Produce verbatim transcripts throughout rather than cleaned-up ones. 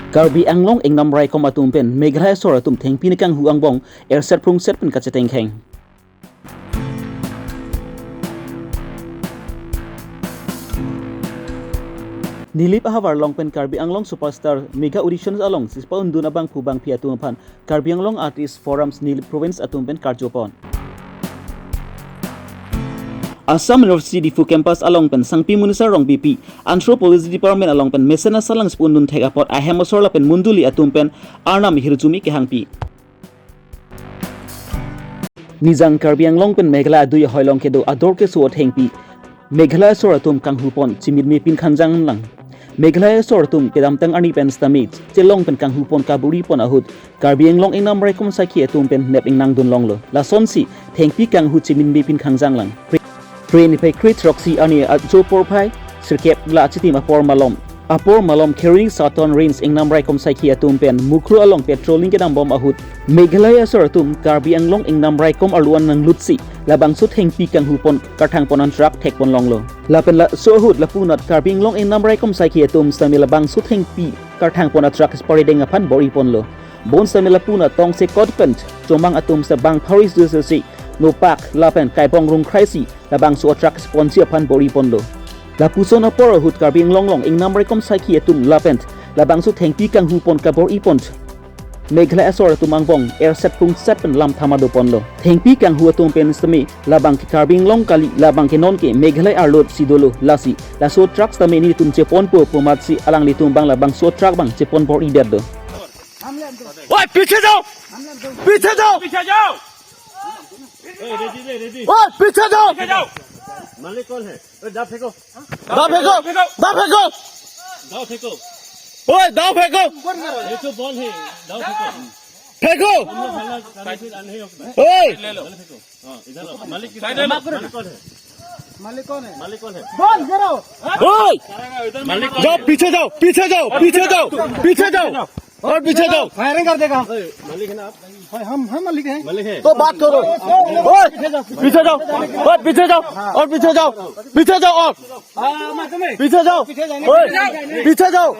Karbi Anglong ingnam raikom atum pen Meghalaya asor atum thengpi kanghu angbong erset prungset pen kachetengkheng. Nilip ahavar along pen Karbi Anglong superstar mega auditions along sispa undun abangphu bangphi atum aphan Karbi Anglong Artist Forums Nilip Province atum pen karjopon. Assam University Diphu campus along pen Sangpi Munisa Rongpipi Anthropology Department along pen mesen asalang sispa undun thek apot ahem asor lapen mondoli atum pen arnam hirjume kehangpi. Nijang Karbi Anglong pen Meghalaya adui ahoi along kedo ador keso athengpi Meghalaya asor atum kanghupon chimitme pin khangjang lang. Meghalaya asor atum kedamtang arni pen sitame chelong pen kanghupon kabor-ipon ahut Karbi Anglong ingnam raikom sakhi atum pen nep ingnangdun longlo. Lasonsi thengpi kanghu chimitme pin khangjang lang. Pre-, Phre niphai kre-throksi arni ajo porphai sirkep la achitim apor malom. Apor malom Kheroni Southern Range ingnam raikom sakhi atum pen Mukroh along patrolling kedambom ahut Meghalaya asor atum Karbi Anglong ingnam raikom arlo an nanglutsi labangso thengpi kanghupon karthangpon an truck thekpon longlo. Lapen laso ahut lapunat Karbi Anglong ingnam raikom sakhi atum sitame labangso thengpi karthangpon a truck sparredeng aphan bor-iponlo. Bonsitame lapunat tongsekot pen chomang atum sitame bang pharis dusesi nopak lapen kaibong rungkhraisi labangso a truck sponsi aphan bor-iponlo. Lapuson apor ahut Karbi Anglong along ingnam raikom sakhi atum lapen labangso thengpi kanghupon kabor-ipon Meghalaya asor atum angbong erset prungset pen lam thama doponlo. Thengpi kanghu atum pen sitame labang ke Karbi Anglong kali, labang ke non ke Meghalaya arlo si dolo, lasi laso truck sitame nelitum cheponpo pu amatsi alanglitum abang labangso truck abang chepon bor-idet do. ओए, पीछे जाओ, पीछे जाओ, पीछे जाओ। ओए, पीछे जाओ। पीछे जाओ। मालिक कौन है? ओए, दाव फेंको। दाव फेंको। दाव फेंको। दाव फेंको। ओए, दाव फेंको। ये तो बॉल है, दाव फेंको। फेंको। हम लोग खाना खाने से नहीं होता। ओए। ले लो। बॉल फेंको। हाँ, इधर लो। मालिक किधर है? मालिक कौन है? मालिक कौन है? मालिक कौन है? बंद करो। ओए। मालिक कौन जाओ, है? पीछे जाओ, पीछे जाओ, पीछे जाओ, पीछे जाओ। और पीछे जाओ। फायरिंग कर देगा। मालिक है ना आप? भाई, हम, हम मालिक हैं। मालिक है। तो बात करो। ओए, पीछे जाओ। ओए, पीछे जाओ। और पीछे जाओ। पीछे जाओ और। हाँ, मैं तुम्हें पीछे जाओ। पीछे जाएंगे। ओए, पीछे जाओ।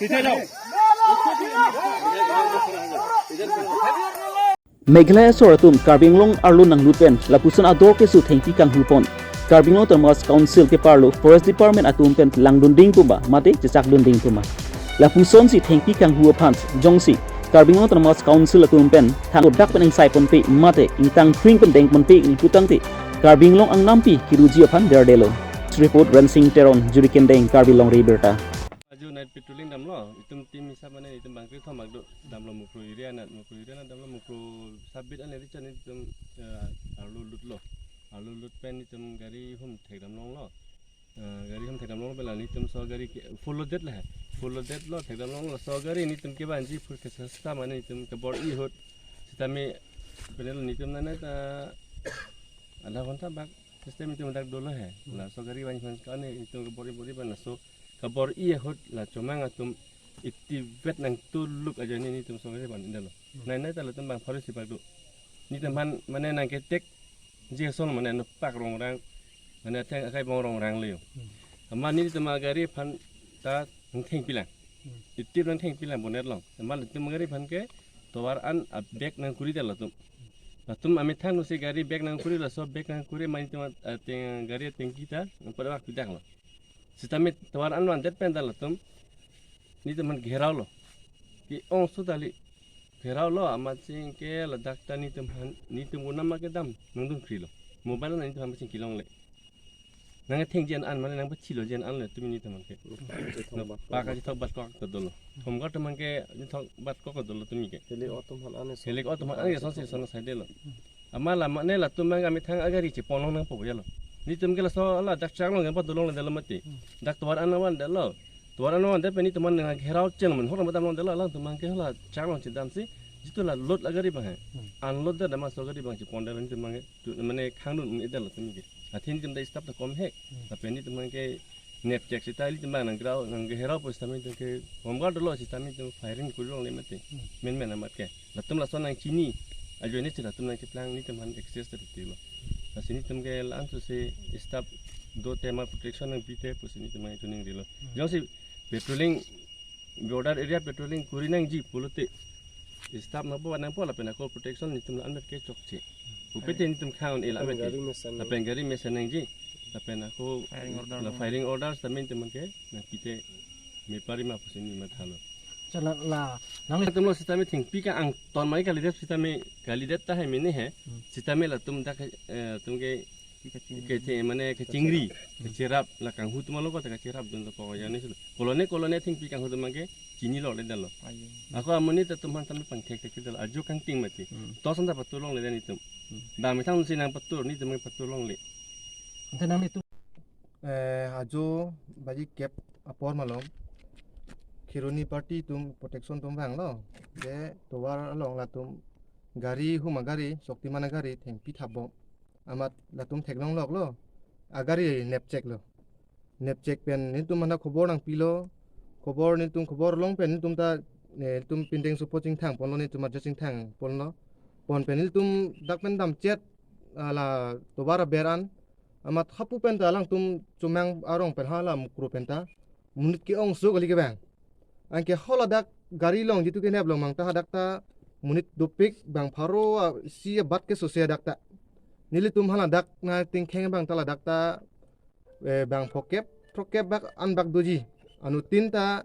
पीछे जाओ। Meghalaya asor atum Karbi Anglong arlo nanglut pen lapuson ador keso thengpi kanghupon Karbi Anglong Autonomous Council keparlo Forest Department atum pen langdunding puma mate chechakdunding puma. Lapusonsi thengpi kanghu aphan jongsi Karbi Anglong Autonomous Council atum pen thang dak pen ingsaiponpe mate ingtangphring pen dengponpe pu tangte Karbi Anglong angnampi kiruji aphan derdelo. Report Rensing Teron, Jurikendeng, Karbi Longri Abirta. Ajo night patrolling damlo, itum team hisap mane itum bangkri thom akdo damlo Mukroh area anat, Mukroh area anat damlo, Mukroh sabit an area chan itum, eh, arlo lutlo, arlo lut pen itum gari hum thekdam longlo, eh, gari hum thekdam longlo pen la itum so gari ke full loaded la, full loaded lo thekdam longlo, so gari itum kevanji phur ke sasta mane itum kebor-i ahut sitame penelo itum nana ta adha ghonta bak system itum dak dolo he. Hmm. Laso gari vanji aphan kane itum kebor-i bor-i pen laso kebor-i ahut la chomang atum itivet nangtuluk ajoine itum so gari van indalo. Hmm. Nai nai ta latum bang pharis si pak do. Itum aphan mane nangketek Jason mane nopak rongrang, mane atheng akaibong rongrang le yo. Hmm. Amat itum agari aphan ta nangthengpi lang. Hmm. Itip nangthengpi lang bonnet along. Amat itum agari aphan ke tovar an abag nangkuri ta latum. Latum amethang nusi gari bag nangkuri, laso bag nangkuri mane itum at-, ateng gari atengki ta nangpadawak pidak lo. Sitame tovar an vandet pen ta latum itum aphan gherao lo. Ke-ong sudali gherao lo amat sing ke ladak ta itum aphan, itum kunama kedam nangdun kri lo. Mobile na itum aphan sing kelong le. Nangthengji an an mane nangpachilo ji an an le tumi itum aphan ke. Nopak kachethok bat kok ta dolo. Homeguard atum aphan ke chethok bat kok ta dolo tumi ke. Heli atum aphan an so. Heli atum aphan an so si so na sai delo. Amat la mane latum abang amethang agari chepon long nangpo ya lo. Itum ke laso ladak chak long ke pa dolong le delo mati. Dak tovar an van delo. Tovar an vandet pen itum aphan nang gherao cheng man hor matam long delo, alanglitum abang ke la chak long chedamsi jitu la load agari abang he. Unload det amat so gari abang chepon delo itum abang ke. Tu mane khangdun un-e delo tumi ke. Athe itum ta staff ta kom he. Lapen itum abang ke nep chek sita itum abang nang gherao, nang gherao pu sitame itum ke homeguard dolo sitame itum firing kuri longle mate. Hmm. Men men amat ke. Latum lason nangchini. Ajoine si latum nangkeplang itum aphan access ta tilo. Lasi itum ke la-an tu si staff do te ma protection nangpi te pusi itum nangchoning dilo. Hmm. Jongsi Patrolling, border area patrolling kuri nangji pulote staff nangpo nangpo lapen ako protection netum la anmet ke chokche. Pupe te netum khang-un-e la anmet ke. Gari mesen. Lapen gari mesen nangji. Lapen ako firing order la nang- firing order sitame netum ke nangpi te mepari ma pusi neli mathalo. Chala la nang netum lo sitame thengpi kang-ang ton mai kalidet sitame kalidet tahai mene he. Hmm. Sitame latum dak, eh, tum ke Kachingri. Kachi-, mane kachingri, kacherap, la kanghu atum along ko ta kacherapdun ta pokok jani silo. Kolone kolone thengpi kanghu atum abangke chinilo le dalo. Ayo. Ako amonit atum aphan tame pangthek thek dalo. Ajo kangting mati. Hmm. Toson ta patur longle dan netum. Hmm. Dam ithang si nangpatur, netum patur longle. Ante nang netum. Eh, ajo baji kep apor malom. Kheroni party atum protection atum vanglo. Je tovar along latum gari, huma gari, Shaktiman agari thengpi thapbom. Amat latum theklong loklo. Agari nepcheklo. Nepchek pen netum aphan khobor nangpilo. Khobor netum khobor long pen netum ta, eh, netum pindeng supo chingthang ponlo, netum arja chingthang ponlo. Pon pen netum dak pen damchet, ah, la tovar aber an. Amat hapu pen ta alangtum Chomang arong pen hala Mukro pen ta monit ke-ong so kali kevang. Anke haladak gari longji atum ke neplong mang ta hadak ta monit dopik bang pharo, ah, isi abat ke sose hadak ta. Nelitum haladak nangtingkheng abang ta ladak ta, eh, bang phokep, phokep bak an bak doji. Anuttin ta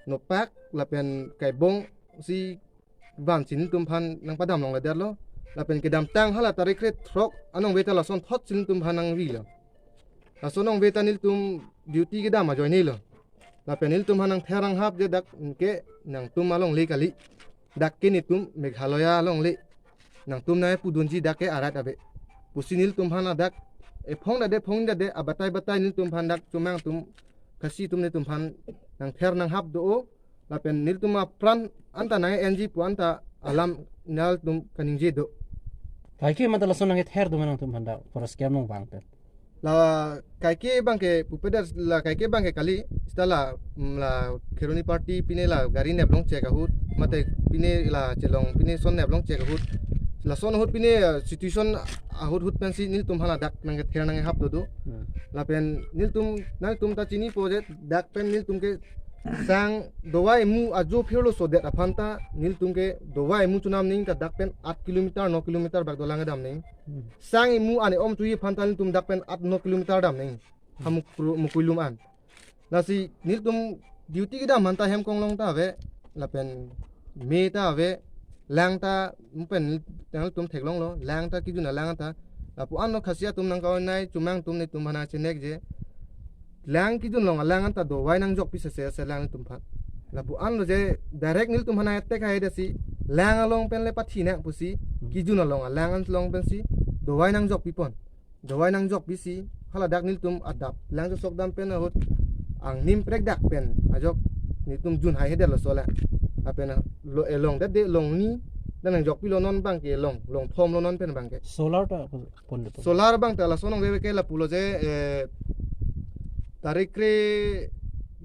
nopak lapen kaibong si vansi netum aphan nangpadam longledetlo. Lapen kedamtang hala tarik krethrok anong ve ta lason thotsi netum aphan nangvilo. Lason anong ve ta netum duty kedam ajoine lo. Lapen netum aphan nangther nanghap je dak ke nangtum alongle kali. Dak ke netum Meghalaya alongle. Nangtum nangpudunji dak ke arat ave. Pusi netum aphan dak ephong dade phong dade abatai batai netum aphan dak Chomang atum Khasi atum netum aphan nangther nanghap do-o. Lapen netum apran anta nang-enji pu anta alam nelitum kaningje do. Kaike mata lason nangther do ma nangtum aphan dak forest camp along abang pen. La kaike abangke pupedas la kaike abangke kali seta la, mm, la Kheroni party pine la gari neplong chek ahut mate pine la chelong pine son neplong chek ahut. Lason ahut pine, eh, situation ahut ahut pensi netum haladak nangther nanghap do do. Hmm. Lapen netum nangtum ta chinipo je dak pen netum ke sang dovai mu ajo phirlo sodet aphan ta netum ke dovai mu chonam ning ta dak pen aat kilometer, no kilometer bak dolang kedam ning. Hmm. Sang imu ane om chuji aphan ta netum dak pen aat no kilometer dam ning. Ha Mukru-, Mukuilum an. Lasi netum duty kedam aphan ta hem konglong ta ave, lapen me ta ave, lang ta, mo pen netum theklonglo, lang ta kejun alang ta. Lapu anlo Khasi atum nangkaonai, Chomang atum netum aphan nangchenek je. Lang kejun along alang ta dovai nangjokpi sese se lang netum aphan. Lapu anlo je direct netum aphan attack hai dasi lang along pen le pathi nang pusi, kejun along alang along pensi dovai nangjokpipon. Dovai nangjokpisi haladak netum adap lang chosok dam pen ahut angnim prek dak pen ajok netum jun hai hedetlo sola. Lapen lo elong dade longni dan nangjokpilo non abangke long, long thomlo non pen abangke. Solar ta pon de pon. Solar abang ta lason anong ve ke lapulo je, eh, tarik kre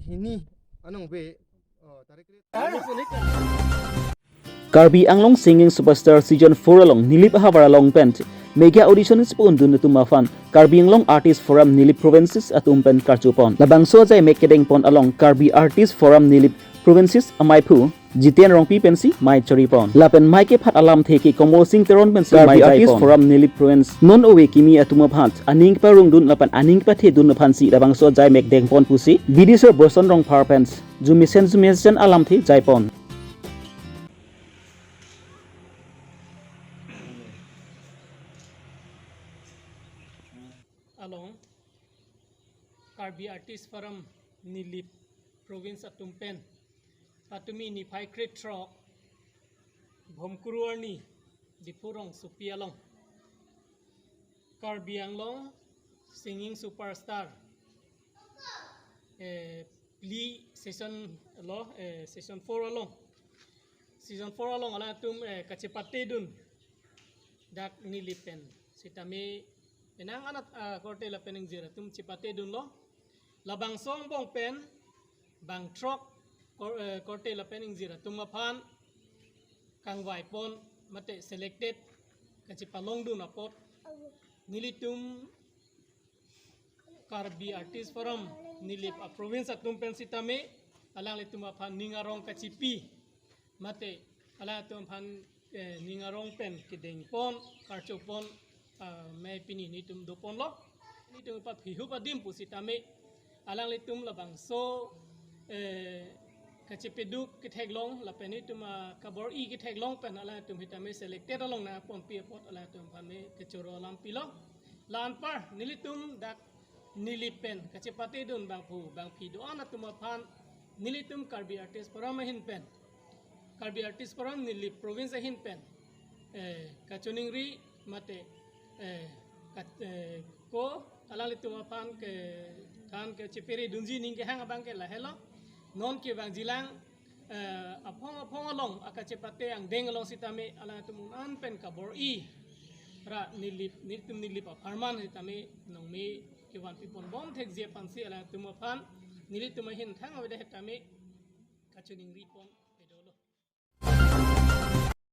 hini anong ve, oh, tarik kre Karbi Anglong Singing Superstar Season four along Nilip ahavar along pen mega audition isi pu-undun atum aphan Karbi Anglong Artist Forum Nilip Provinces atum pen karchupon. Labangso ajaimek kedengpon along Karbi Artist Forum Nilip Provinces amaiphu Jiten Rongpi pensi mai choripon. Lapen mai kephat alamthe ke Komol Sing Teron pensi Karbi mai Artist jaipon. Forum Nilip Province non ove kimi atum aphan aning parongdun lapen aning pathedun aphansi labangso ajaimek dengpon pusi Bidisar Borson Rongphar pen jumisen jumisen alamthe jaipon. Along Karbi Artist Forum Nilip Province atum pen patumi niphai krethrok Bhomkuru arni Diphu rongsopi along Karbi Anglong Singing Superstar, eh, phli season lo, eh, season four along. Season four along alangtum, eh, kachepatedun dak Nilip pen. Sitame penang anat, ah, korte lapen ingjir atum chepatedunlo. Labangso angbong pen bang throk kor-, eh, korte lapen ingjir atum aphan kangvaipon mate selected kachepalongdun apot nelitum Karbi Artist Forum Nilip a province atum pen sitame alanglitum aphan ning arong kachipi, mate alangtum aphan, eh, ning arong pen kedengpon, karchopon, ah, amei pini nelitum doponlo. Nelitum aphan hihup adim pusitame alanglitum labangso, eh, kachepeduk ketheklong lapen nelitum, ah, kabor-i ketheklong pen alanglitum sitame selected along nangponpi apot alanglitum aphan me kechoro alam pilo. La anpar nelitum dak Nilip pen kachepatedun bangphu bangphi do-an atum aphan nelitum Karbi Artist Forum ahin pen, Karbi Artist Forum Nilip Province ahin pen, eh, kachoningri mate, eh, ka-, eh, ko alanglitum aphan kethan kacheperedunji ning kehang abang ke lahelo. Non kevangjilang, eh, aphong aphong along akachepate angdeng along sitame alangtum un-an pen kabor-i ra Nilip, nelitum Nilip apharman sitame nongme kevanpipon bom thekji aphansi alangtum aphan nelitum ahin thang avedet sitame kachoningripon pedolo.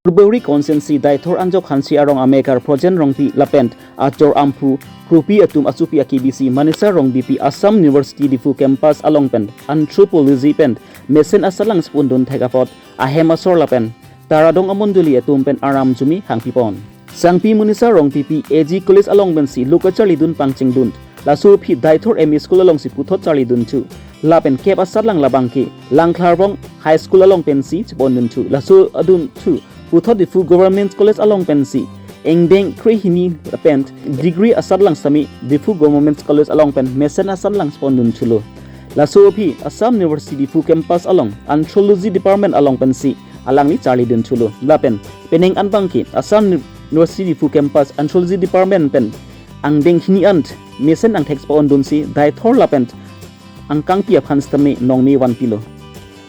Purbe Uri Constituency Deithor Anjok Hansi Arong amekar Projen Rongpi lapen achor amphu kropi atum achupi a-K B C Manisha Rongpipi Assam University Diphu campus along pen Anthropology pen mesen asatlang chepondun thek apot ahem asor lapen Taradong amondoli atum pen aram jumi hangpipon. Sangpi Manisha Rongpipi A G College along pensi lo kacharlidun pangchengdun. Laso aphi Deithor M E School alongsi puthot charlidun thu. Lapen kep asatlang labang ke Langklarvong High School along pensi chepondun thu. Laso adun thu puthot Diphu Government College along pensi engdeng krehini lapen degree asatlang sitame Diphu Government College along pen mesen asatlang chepondun thulo. Laso aphi Assam University Diphu campus along Anthropology Department along pensi alangli charlidun thulo. Lapen penang an abang ke Assam University Diphu campus Anthropology Department pen angdeng hini an mesen angthek chepondunsi Deithor lapen angkangpi aphan sitame nongme vanpilo.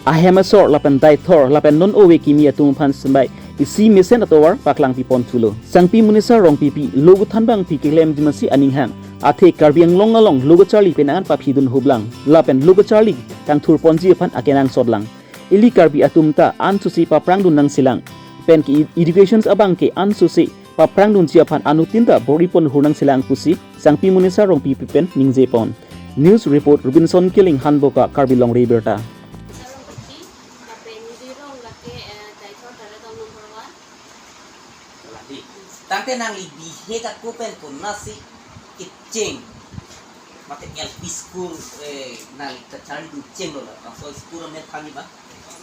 Ahem asor lapen Deithor lapen non ove kimi atum aphan sitame isi mesen atovar paklangpipon thulo. Sangpi Manisha Rongpipi lo kethan abang aphi keklem jimasi aning hang. Athe Karbi Anglong along lo kacharli penang an paphidun huplang. Lapen lo kacharli kangthurponji aphan akenangsotlang. Ili Karbi atum ta ansusi paprangdun nangsilang. Pen ke education abang ke ansusi paprangdunji aphan anuttin ta bor-ipon hur nangsilang pusi Sangpi Manisha Rongpipi pen ningjepon. News report Robinson Killing, Hanboka, Karbi Longri Abirta. Sarong Bukti, lapen neli rong lake, eh, Deithor Taradong number one. Ladi. Tangte nangli bihek ako pen konatsi kecheng. Mate L P school, eh, nangli kacharlidun chenglo la. Bangso school amen thanji ma?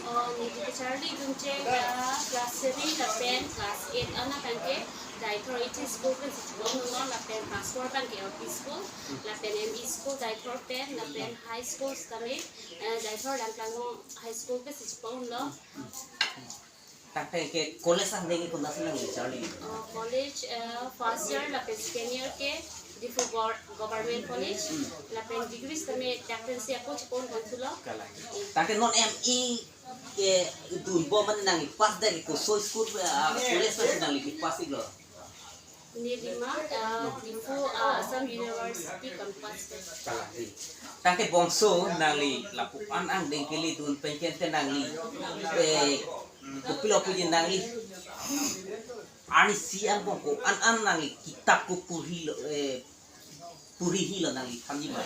Oh, neli kacharlidun cheng, ah, class three lapen class eight an abang ke Deithor H S school pensi chepondunlo, lapen class four abang ke L P school, lapen M E school Deithor pen, lapen high school sitame, eh, Deithor Langklarvong High School pensi chepondunlo. Tangte ke college angdeng ke konatsi nangli charli? Oh, college, eh, first year lapen second year ke Diphu Gor-, Government College, lapen degree sitame dak pensi ako chepondun thulo. Kalang. Tangte non M E kedunbom mane nangli pass det ke koso school, ah, college pensi nangli pass iklo? Neli ma, ah, Diphu, ah, Assam University campus pen. Kalang. Tangte bangso nangli lapu-an angdeng kelidun pen ke te nangli, eh, kopilo puji nangli arnisi angbong ko-an an nangli kitap ko porhilo, eh, porhi hilo nangli thanji ma?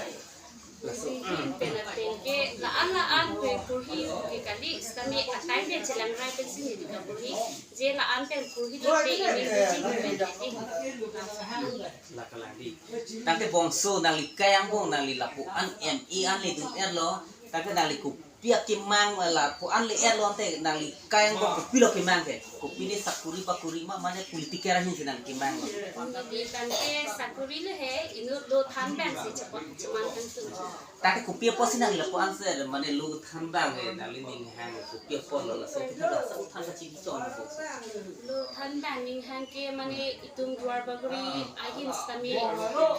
Porhi pen ateng ke la-an la-an pen porhi ke kali, sitame atime pen chelangrai pensi neli kaporhi, je la-an pen porhi lote ini porhi pen ateng. La kalang di. Tangte bangso nangli kai angbong nangli lapu-an M E an ledun erlo, tangte nangli kopi akemang lapu-an le erlo ante nangli kai angbong kopilo kemang ke? Kopine sakori bakori ma mane political ahin si nangli kemang lo? Neli tangte sakori le he, inut lo than abang si chepa-, cheman kangtung. Tangte kopi apotsi nangli lapu-an si mane lo than abang he nangli ning hang kopi apotlo laso kita laso than kachibi chon lo? Lo than abang ning hang ke mane itum duar bagori ahin sitame,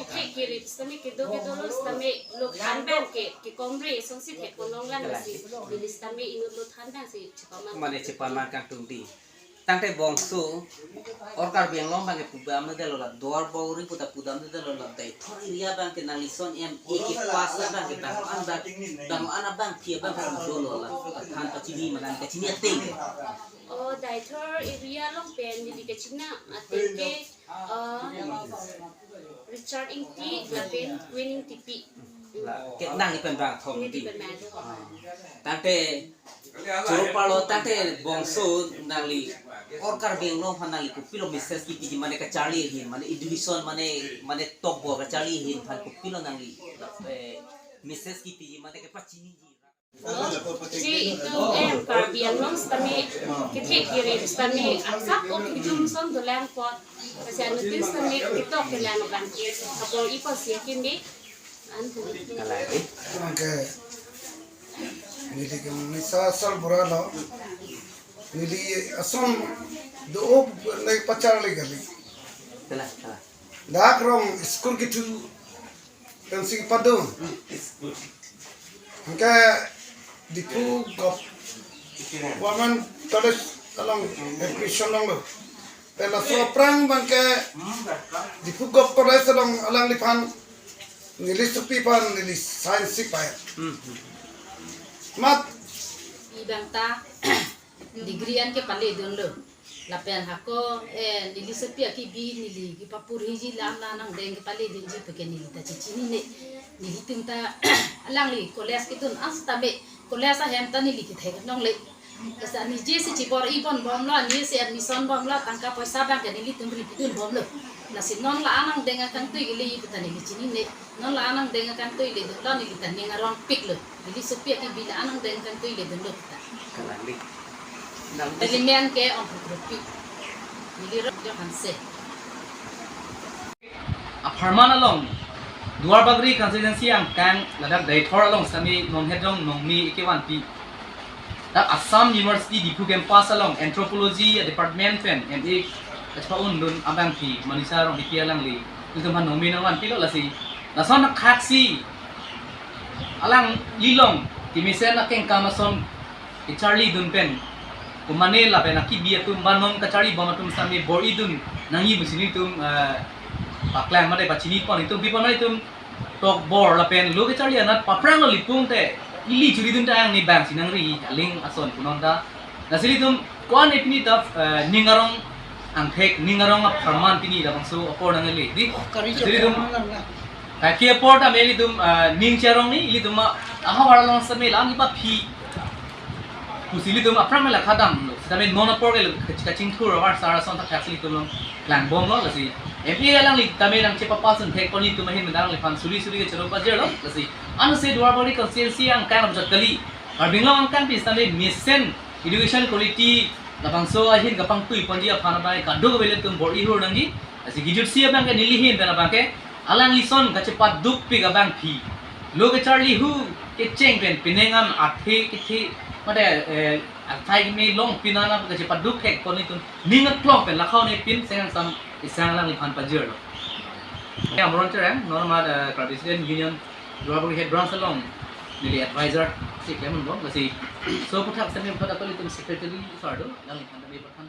kethek kerip sitame, kedo kedolo sitame lo than abang ke, ke kongre songsi thekpon longlang si, neli sitame inut lo than abang si chepaman. Mane chepaman kangtung di. Tangte bangso, or Karbi Anglong abang ke pudamdetlo la, duar bagori puta pudamdetlo la, Deithor area abang ke nangli son M E kepass abang ke bang an abang, bang an abang phi abang ke dolo la, than pachini ma nangli kachini ateng? Oh, Deithor area along pen neli kachini ateng ke, ah, Richard Ingti lapen Queen Ingtipi. Hmm, Ke nangli pen bang thong di. Tangte choro palo tangte bangso nangli or Karbi Anglong aphan nangli kopilo message kipiji mane kacharli ahin mane education mane mane tokbo kacharli ahin aphan kopilo nangli eh, message kipiji mane kepachiniji. Che itum em Karbi Anglong sitame kethe kiri sitame asak ok itum ason dolang apot. Kasi anuttin sitame ketok kelang abang ke. Apot ipo si kini an hu. Kalai. Oke. Neli ke misa asal bura lo. Neli ason do-o nai pacharli kali. Tela, tela. Dak rong school kethu pensi padun. Anke Diphu Gov-, Government College along admission longlo. Pen laso aphrang abang ke Diphu Gov College along alangliphan neli sopi aphan neli science si pai. Mat. Ibang ta degree an ke pale dunlo. Lapen hako, eh, neli sopi akibi neli kepapurhiji lam la nangdeng kepale dunji pu ke neli ta chechinine. Nelitum ta alangli college kedun an sitame college ahem ta neli kethek nongle. Kasi anije si chibor-i ponbomlo, anije si admission bomlo, tangka poisa abang ke nelitum ri pidunbomlo. Lasi non la-an nangdeng akangtui kele pu ta neli chinine. Non la-an nangdeng akangtui le dunlo, neli ta ning arongpiklo. Neli sopi akibi la-an nangdeng akangtui le dunlo kita. Kalangli. Nang Neli men ke Ongkukrupi. Neli Rok Johanse. Apharman along Duarbagori constituency angkang ladak Deithor along sitame Nonghet Rong Nongmi ekevanpi. Dak Assam University Diphu campus along Anthropology department pen M A kachepah-un dun abangpi Manisha Rongpipi alangli. Itum aphan nongmi nangvanpilo lasi. Lason khaksi alanglilong kemesen akengkam ason kacharli dun pen. Komane lapen akibi atum ba non kacharlibom atum sitame bor-i dun nangji pusi nelitum, eh, paklang mate pachini pon itum pi pon itum tokbor lapen lo kacharli anat paphrang lo lipung te ili churi dun ta ang ni bang si nangri aling ason punon ta. Lasi ilitum ko-an epini ta, eh, ning arong angthek ning arong apharman pini labangso apor nangle di. Lasi ilitum kaki apor ta me ilitum, eh, ning charong ni ilitum ma ahavar along sitame lang iba phi. Pusi ilitum aphrang la khadam lo. Sitame non apor ke lo kachingthur avar sar ason ta khaksi ilitum long klangbomlo lasi. M A alangli tame nangchepapas un thek pon itum ahin mendangliphan suri suri kachoro pajirlo lasi. Ansi Duarbagori constituency angkang ramjot kali. Karbi Anglong angkang pi sitame mesen education quality labangso ahin kapangtui ponji aphan abang kadokave ilitum bor-i hur nangji. Lasi kejutsi abang ke neli ahin pen abang ke alanglison kachepadukpik abangpi. Lo kacharli hu kecheng pen penang an athe kethe mate, eh, athai keme long pin an kachepaduk thek pon itum ning aklong pen lakhaune pin seng angsam isang alangliphan pajirlo. Ya, Amoron Terang, non amat, eh, Karbi Student Union Duarbagori Head Branch along neli advisor si kemun bom lasi. So puthak sitame puthak akol itum secretary sardo alangliphan tame pathan